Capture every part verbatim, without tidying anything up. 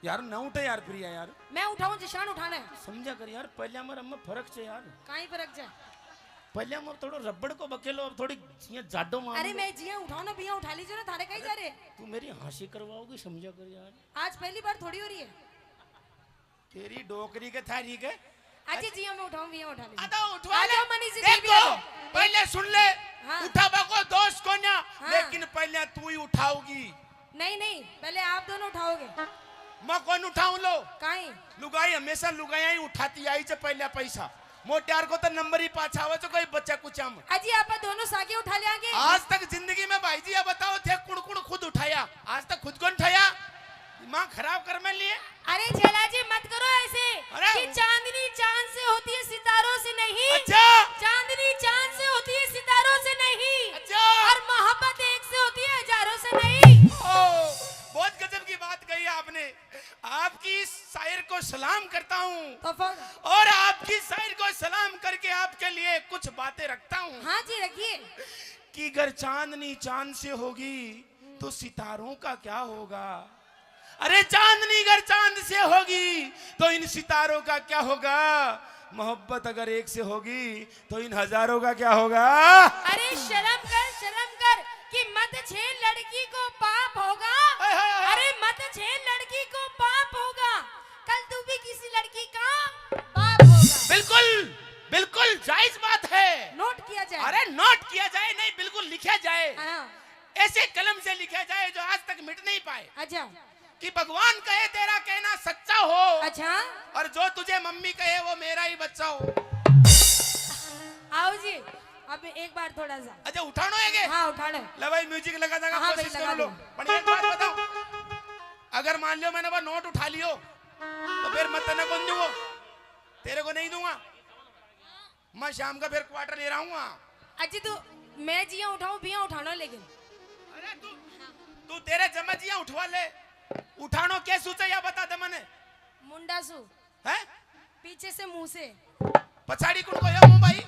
यार, ना उठे यार, प्रिया यार। मैं उठाऊं, जिशान उठाना है। समझा कर यार, पहले में अब में फर्क छे यार। काई फर्क छे? पहले में थोड़ो रबड़ को बकेलो, अब थोड़ी जिया जादो मार अरे लो। मैं जिया उठाऊं ना, बिया उठा लीजिए ना, थारे कहीं जा रहे। तू मेरी हंसी करवाओगी, समझा कर यार। आज पहली बार थोड़ी हो रही है। तेरी डोकरी के, थारी के। अच्छा, जिया मैं उठाऊं, बिया उठा लीजिए। आ तो उठवा आ ले। जाओ मनीष जी, देखो, बिया। पहले सुन ले। हाँ। उठावा को दोष कोन्या, हाँ। लेकिन पहले तू ही उठाओगी। नहीं, नहीं, पहले आप दोनों उठाओगे। मैं कौन उठाऊं लो? काई? लुगाई हमेशा लुगाइयां ही उठाती आई जे पहला पैसा। मोट्यार को तो नंबर ही पाछा आवे जो कोई बच्चा कुचा में। अजी, आप दोनों सागे उठा लेंगे। आज तक जिंदगी में भाई जी, ये बताओ, थे कुण कुण खुद उठाया? आज तक खुद कौन उठाया? दिमाग खराब कर में लिए। अरे झेला जी, मत करो ऐसे अरे कि चांदनी चांद से होती है, सितारों से नहीं। अच्छा। चांदनी चांद से होती है, सितारों से नहीं। अच्छा। और मोहब्बत एक से होती है, हजारों से नहीं। ओ, बहुत गजब की बात कही आपने। आपकी इस शायर को सलाम करता हूँ। तो फिर? और आपकी शायर को सलाम करके आपके लिए कुछ बातें रखता हूँ। हाँ जी, रखिए। कि अगर चांदनी चांद से होगी तो सितारों का क्या होगा? अरे चांदनी अगर चांद से होगी तो इन सितारों का क्या होगा? मोहब्बत अगर एक से होगी तो इन हजारों का क्या होगा? अरे शर्म कर, शर्म कर कि मत छेड़ लड़की को पाप होगा। हाय, हाय, हाय। अरे मत छेड़ लड़की को पाप होगा, कल तू भी किसी लड़की का बाप होगा। बिल्कुल, बिल्कुल जायज बात है। नोट किया जाए। अरे नोट किया जाए नहीं, बिल्कुल लिखा जाए। हाँ। ऐसे कलम से लिखा जाए जो आज तक मिट नहीं पाए। अच्छा। कि भगवान कहे तेरा कहना सच्चा हो। अच्छा। और जो तुझे मम्मी कहे वो मेरा ही बच्चा हो। आओ जी, अब एक बार थोड़ा सा। अच्छा, उठानो है के? हाँ, उठानो है। ले भाई, म्यूजिक लगा देगा, हाँ भाई, कोशिश लगा कर लो। दो। पर एक बात बताओ, अगर मान लो मैंने वो नोट उठा लियो, तो फिर मैं तने कौन दूंगा? तेरे को नहीं दूंगा। मैं शाम का फिर क्वार्टर ले रहा हूँ। अजी तू, मैं जिया उठाऊं, बिया उठाना लेकिन। अरे तू, तू तेरे जमा जिया उठवा ले। उठानो के सोचा या बता दे मने। मुंडा सू। हैं? पीछे से, मुंह से। पछाड़ी कुण को यो मुंह भाई?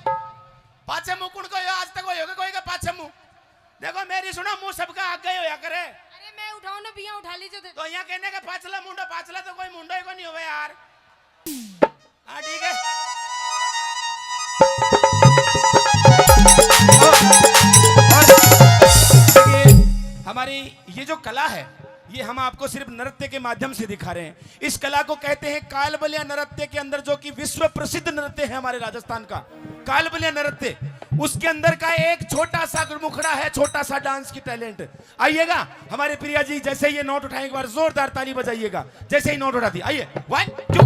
पाछे मुंह कुण को यो? आज तक होयो के कोई के पाछे मुंह? देखो मेरी सुनो, मुंह सबका आगे होया करे। अरे मैं उठाऊं ना, बिया उठा लीजिए तो। तो यहाँ कहने के पाछला मुंडा, पाछला तो कोई मुंडा ही को नहीं होवे यार। हाँ, ठीक है। और, और ये हमारी ये जो कला है, ये हम आपको सिर्फ नृत्य के माध्यम से दिखा रहे हैं। इस कला को कहते हैं कालबलिया नृत्य के अंदर, जो कि विश्व प्रसिद्ध नृत्य है हमारे राजस्थान का, कालबलिया नृत्य। उसके अंदर का एक छोटा सा मुखड़ा है, छोटा सा डांस की टैलेंट। आइएगा हमारे प्रिया जी, जैसे ये नोट उठाएं, एक बार जोरदार ताली बजाइएगा। जैसे ही नोट उठाती, आइए, वन, टू।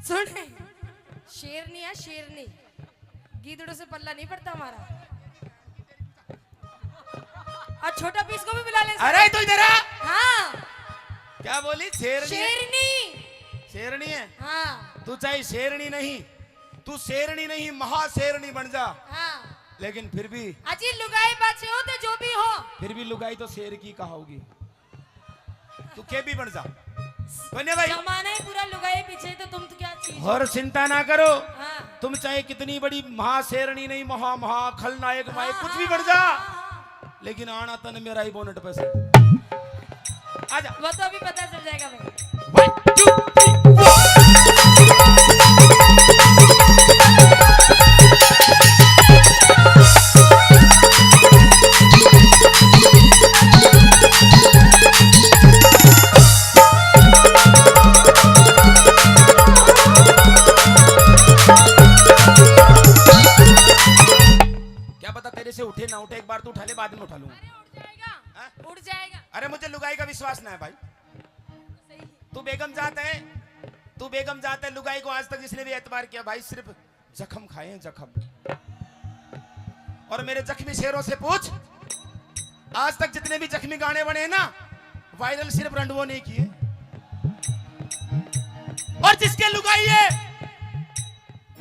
सुन, शेरनी है, शेरनी। गीदड़ों से पल्ला नहीं पड़ता हमारा। और छोटा पीस को भी बुला ले। अरे, तो इधर आ। हाँ। क्या बोली? शेरनी है? शेरनी। शेरनी है? हाँ। तू चाहे शेरनी नहीं, तू शेरनी नहीं, महाशेरनी बन जा। हाँ। लेकिन फिर भी अजी, लुगाई बचे हो तो जो भी हो, फिर भी लुगाई तो शेर की कहाओगी। तू के भी बन जा। बने भाई। जमाना ही पूरा लुगाई पीछे, तो तुम तो क्या चीज हो? और चिंता ना करो। हाँ। तुम चाहे कितनी बड़ी महाशेरनी नहीं, महा, महा खलनायक, मायक, हाँ, कुछ भी हाँ, बन जा। हाँ, हाँ, हाँ। लेकिन आना तन मेरा ही बोनट पे से। आजा। वो तो अभी पता चल जाएगा भाई। One, two, three, four। क्या पता तेरे से उठे ना उठे, एक बार तू उठा ले, बाद में उठा लूंगा। अरे उठ जाएगा, हाँ? उठ जाएगा। अरे मुझे लुगाई का विश्वास ना है भाई। तू बेगम जात है, तू बेगम जात है, लुगाई को आज तक जिसने भी एतबार किया भाई, सिर्फ जख्म खाए हैं, जख्म। और मेरे जख्मी शेरों से पूछ, आज तक जितने भी जख्मी गाने बने हैं ना, वायरल सिर्फ रंडुओं ने किए। और जिसके लुगाई है,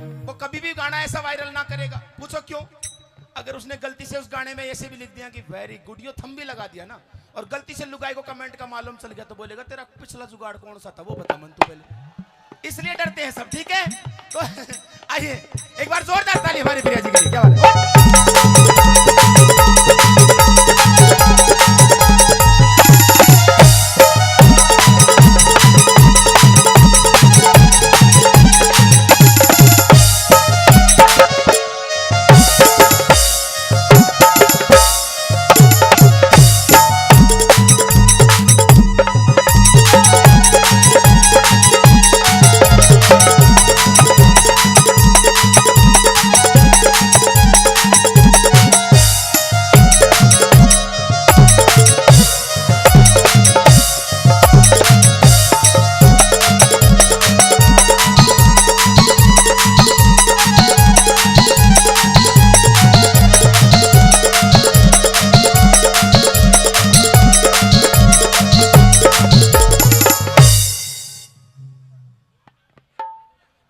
वो कभी भी गाना ऐसा वायरल ना करेगा। पूछो क्यों? अगर उसने गलती से उस गाने में ऐसे भी लिख दिया कि "वेरी गुड", यो थम भी लगा दिया ना, और गलती से लुगाई को कमेंट का मालूम चल गया, तो बोलेगा, "तेरा पिछला जुगाड़ कौन सा था, वो बता मन तू पहले।" इसलिए डरते हैं सब, ठीक है? तो आइए, एक बार जोरदार ताली हमारे प्रिया जी के लिए। क्या बात है?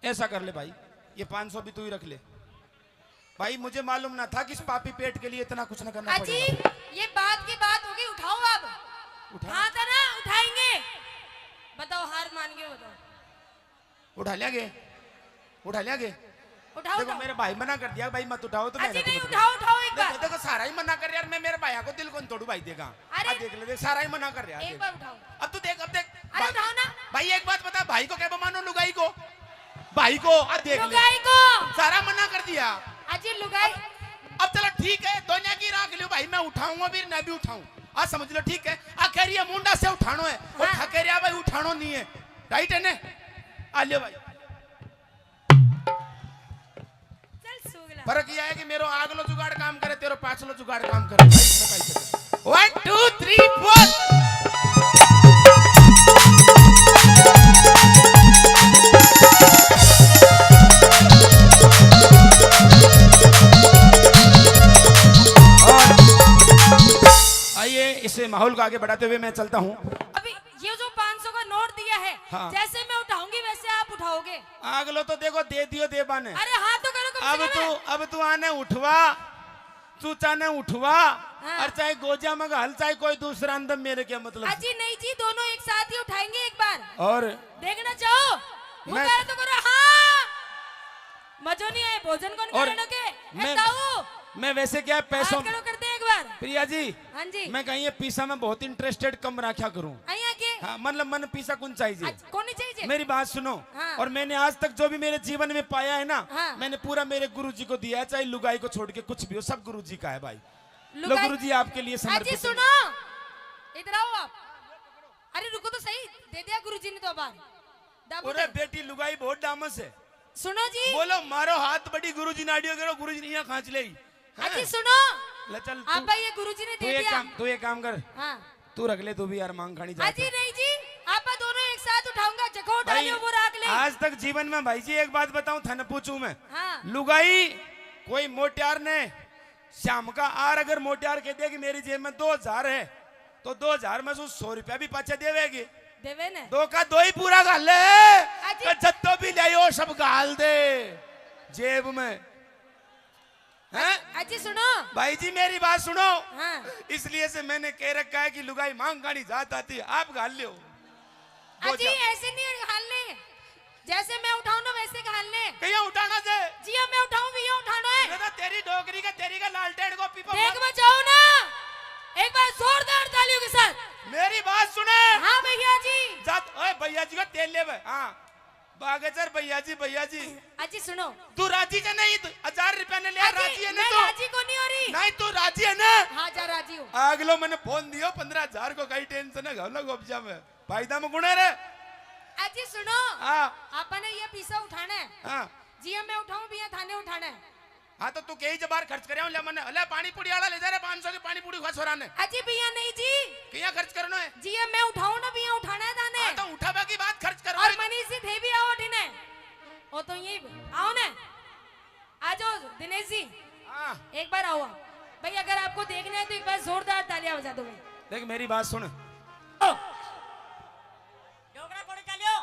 ऐसा कर ले भाई, ये पाँच सौ भी तू ही रख ले। भाई, मुझे मालूम ना था कि इस पापी पेट के लिए इतना कुछ ना करना अजी, पड़ेगा। ये बात की बात होगी, उठाओ अब। उठा। हाँ था ना, उठाएंगे। बताओ, हार मान गए, बताओ। उठा लिया गे? उठा लिया गे? उठाओ, देखो, उठाओ। मेरे भाई मना कर दिया, भाई मत उठाओ, तो अजी, मैंने नहीं, उठाओ, उठाओ एक देखो, बार। देखो, सारा ही मना कर यार, मैं मेरे भाइया को दिल कौन तोड़ू भाई, देगा। अरे। आ, देख ले, देख, सारा ही मना कर यार, एक देख। बार उठाओ। अब तू देख, अब देख। अरे, भाई, उठाओ ना। भाई, एक बात बता, भाई को क्या मानो, लुगाई को? भाई को, आ, देख ले। लुगाई को। सारा मना कर दिया। अजी, लुगाई। अब, अब चलो, ठीक है, दुनिया की राख लियो भाई, मैं उठाऊंगा भी, ना भी उठाऊं, आ, समझ लो, ठीक है। आ कह रही है, मुंडा से उठानो है, और हाँ। खा कह रहा भाई, उठानो नहीं है, राइट है ने? आ लियो भाई। चल सुगला। फर्क यह है कि मेरो आगलो जुगाड़ काम करे, तेरो पाछलो जुगाड़ काम करे। भाई, इसमें भाई से वन, टू, थ्री, फोर। और आइए, इसे माहौल को आगे बढ़ाते हुए मैं चलता हूँ। अभी ये जो पाँच सौ का नोट दिया है, हाँ। जैसे मैं उठाऊंगी वैसे आप उठाओगे। आगलो तो देखो दे दियो देबा ने। अरे हाँ तो करो कम से अब कम। तू, अब तू आने उठवा, तू चाहे उठवा, हाँ। और चाहे गोजा में घाल, चाहे कोई दूसरा अंदर, मेरे क्या मतलब? अजी नहीं जी, दोनों एक साथ ही उठाएंगे एक बार। और देखना चाहो? मैं मुंह तो करो, हाँ। मजो नहीं आए, भोजन कौन और करने के? ए, मैं, ताऊ। मैं वैसे क्या पैसों हाथ खड़ो कर दे एक बार। प्रिया जी, हाँ जी। मैं कहीं ये पीसा में बहुत इंटरेस्टेड कम रखा करूं। अइया के? हाँ, मतलब मन पीसा कौन चाहिए? अच्छा, कौन नहीं चाहिए? मेरी बात सुनो। हाँ। और मैंने आज तक जो भी मेरे जीवन में पाया है ना, हाँ। मैंने पूरा मेरे गुरुजी को दिया है, चाहे लुगाई को छोड़ के कुछ भी हो, सब गुरुजी का है भाई। लो लुगाई गुरुजी, आपके लिए समर्पित है। अजी सुनो, इधर आओ आप। अरे रुको तो सही, दे दिया गुरुजी ने तो बार। दाबो अरे दे। बेटी लुगाई बहुत डामस है। सुनो जी। बोलो, मारो हाथ बड़ी गुरुजी नाडियो करो, गुरुजी ने यहाँ खांच ले। अजी हैं? सुनो। ले चल, तू, आप ये गुरुजी ने तू दे एक दिया। काम, तू एक काम कर। हाँ। तू रख ले, तू भी यार मांग खानी चाहती अजी है। नहीं जी, आप दोनों एक साथ उठाऊंगा, जगह उठा भाई, लियो, वो रख ले। आज तक जीवन में भाई जी एक बात बताऊं, थाने पूछूं मैं। हाँ। लुगाई कोई मोटियार ने शाम का आर अगर मोटियार कह दिया कि मेरी जेब में दो हजार है, तो दो हजार में से सौ रुपया भी पाछे देवेगी। देवे ने। दो का दो ही पूरा घाल ले। अजी। तो जत्तो भी ले आयो, सब घाल दे जेब में। हैं? अजी सुनो। भाई जी मेरी बात सुनो। हाँ। इसलिए से मैंने कह रखा है कि लुगाई मांग गाड़ी जात आती है, आप घाल लो। दो अजी हजार। ऐसे नहीं घालने। जैसे मैं उठाऊं ना वैसे घालने। कहीं उठाना से। जिया मैं उठाऊं भी ये उठाना है। मैं तो तेरी डोकरी का, तेरी का लालटेन को पीपा देख मार। बचाओ ना। एक बार जोरदार तालियों के साथ। मेरी बात सुने। हाँ भैया जी। जात, ओए भैया जी का तेल ले बे। हाँ। बागेसर भैया जी, भैया जी। अजी सुनो। तू राजी जे नहीं, तू हजार रुपया ने लिया, अजी, राजी है ना मैं तू? राजी को नहीं हो रही। नहीं, तू राजी है ना? हाँ, जा राजी हूँ। अगलो मैंने फोन दियो, पन्द्रह हजार को कई टेंशन है, घावला गोपजा में। फायदा में गुण है रे। अजी सुनो। हाँ। आपने ये पीसा उठाना है। हाँ। जिया मैं उठाऊं, भी थाने उठाना है। हाँ, तो तू कई जबार खर्च करे ले मने, ले पानी पूरी वाला ले जा रे, पाँच सौ की पानी पूरी खा छोरा ने। अजी भैया नहीं जी। किया खर्च करनो है? जी, ये मैं उठाऊं ना भैया, उठाना है थाने। हाँ, तो उठावे की बात खर्च करो। और मनीष जी थे भी आओ ठीक है। वो तो यही आओ ना। आ जाओ दिनेश जी। हाँ। एक बार आओ भाई, अगर आपको देखना है तो एक बार जोरदार तालियां बजा दो भाई। देख मेरी बात सुन। डोगरा कोड़े चलियो।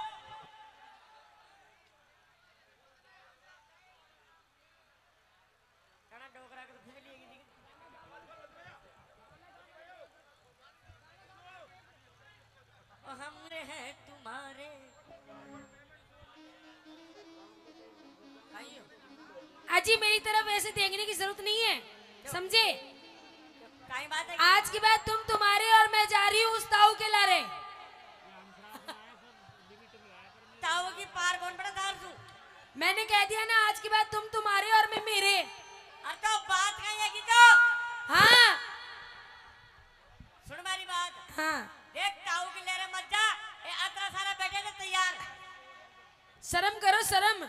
कड़ा डोगरा के तो फिर लिए दी। ओ हमरे हैं तुम्हारे। आइयो। अजी, मेरी तरफ ऐसे देखने की जरूरत नहीं है, समझे? काई बात है? आज के बाद तुम तुम्हारे और मैं जा रही हूँ उस ताऊ के लारे। ताऊ की पार कौन बड़ा दार तू? मैंने कह दिया ना, आज के बाद तुम तुम्हारे और मैं मेरे। अरे तो बात कही है कि तो? हाँ। सुन मारी बात। हाँ। देख ताऊ की लेरे मत जा, ए अतरा सारा बैठे थे तैयार। शर्म करो शर्म,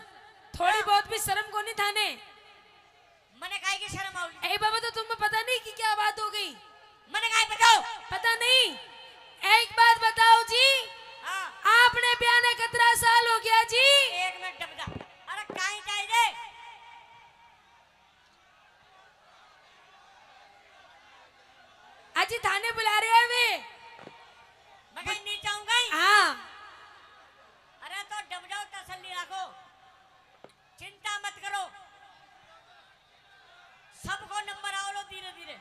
थोड़ी हाँ। बहुत भी शर्म को नहीं थाने। मने काहे की शर्म आओगी? ए बाबा, तो तुम्हें पता नहीं कि क्या बात हो गई? मने काहे बताओ? पता नहीं। एक बात बताओ जी, हाँ। आपने ब्याह ने कितना साल हो गया जी? एक मिनट डब जा। अरे काहे चाहिए? अजी थाने बुला रहे हैं वे। मैं कहीं नहीं चाहूंगा ही। हाँ। अरे तो डब जाओ, तसल्ली रखो, चिंता मत करो, सबको नंबर आओ लो धीरे धीरे।